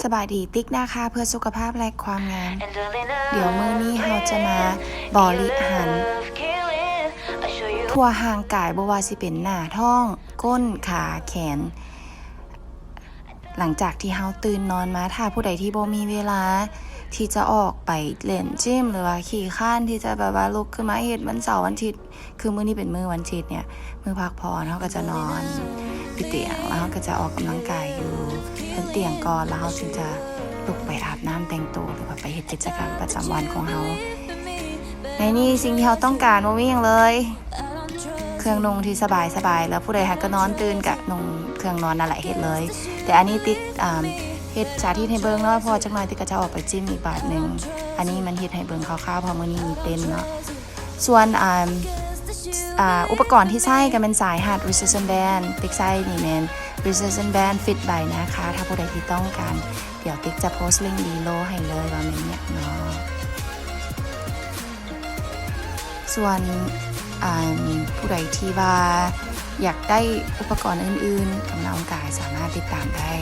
ສະບາຍດີ ຕິກນາຄາເພື່ອສຸຂະພາບ ແລະ ຄວາມງາມ. ດຽວມື້ນີ້ເຮົາຈະມາບໍລິຫານທົ່ວຮ່າງກາຍ, ບໍ່ວ່າຊິເປັນໜ້າ, ທ້ອງ, ກົ້ນ, ຂາ, ແຂນ. ຫຼັງຈາກທີ່ເຮົາຕື່ນນອນມາ, ຖ້າຜູ້ໃດທີ່ບໍ່ມີເວລາທີ່ຈະອອກໄປຫຼິ້ນຈິມ ຫຼືວ່າຂີ້ຄ້ານທີ່ຈະແບບວ່າລຸກຂຶ້ນມາເຮັດວັນເສົາວັນອາທິດ, ຄືມື້ນີ້ເປັນມື້ວັນອາທິດເນຍ, ມື້ພັກຜ່ອນ, ເຮົາກໍຈະນອນຢູ່ຕຽງ ແລ້ວເຮົາກໍຈະອອກກຳລັງກາຍຢູ່ເທິງຕຽງກ່ອນ, ແລ້ວເຮົາຈຶ່ງຈະລຸກໄປອາບນ້ຳແຕ່ງຕົວ ຫຼືວ່າໄປເຮັດກິດຈະກຳປະຈຳວັນຂອງເຮົາ. ໃນນີ້ສິ່ງທີ່ເຮົາຕ້ອງການບໍ່ມີຫຍັງເລີຍ, ເຄື່ອງນຸ່ງທີ່ສະບາຍສະບາຍ ແລ້ວຜູ້ໃດຫາກະນອນຕື່ນກະນຸ່ງເຄື່ອງນອນນັ້ນແຫຼະເຮັດເລີຍ. ແຕ່ອັນນີ້ຕິກ ອາ ເຮັດສາທິດໃຫ້ເບິ່ງເນາະ, ເພາະວ່າຈັກໜ່ອຍຕິກກະຈະອອກໄປຈິມອີກບາດໜຶ່ງ. ອັນນີ້ມັນເຮັດໃຫ້ເບິ່ງຄ່າວໆ ເພາະມື້ນີ້ມີເຕັ້ນເນາະ. ສ່ວນ ອາ ອາ ອຸປະກອນທີ່ໃຊ້ກໍແມ່ນສາຍຮັດ resistance band, ຕິກໃຊ້ນີ້ແມ່ນ resistance band Fit by ນາຄາ. ຖ້າຜູ້ໃດທີ່ຕ້ອງການ, ດຽວຕິກຈະໂພສລິ້ງ below ໃຫ້ເລີຍວ່າແມ່ນຫຍັງເນາະ. ສ່ວນ ອາ ຜູ້ໃດທີ່ວ່າຢາກໄດ້ອຸປະກອນອື່ນໆ ກຳລັງອອກກາຍສາມາດຕິດຕາມໄດ້.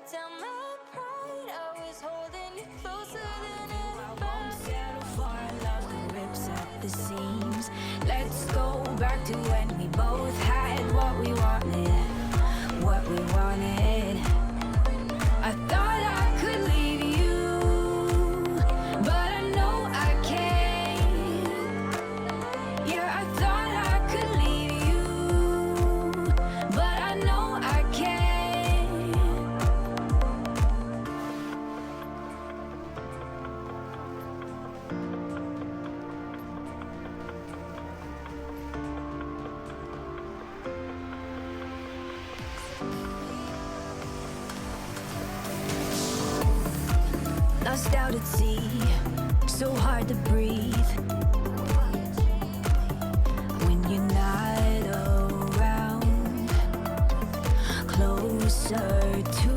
Down my pride, I was holding you closer than any I won't settle for a love that rips at the seams. Let's go back to when we both had what we wanted, what we wanted. I thought I could leave you, but I know I can't. Yeah, I thought I could leave you, but I know I can't. Lost out at sea, so hard to breathe when you're not around. Closer to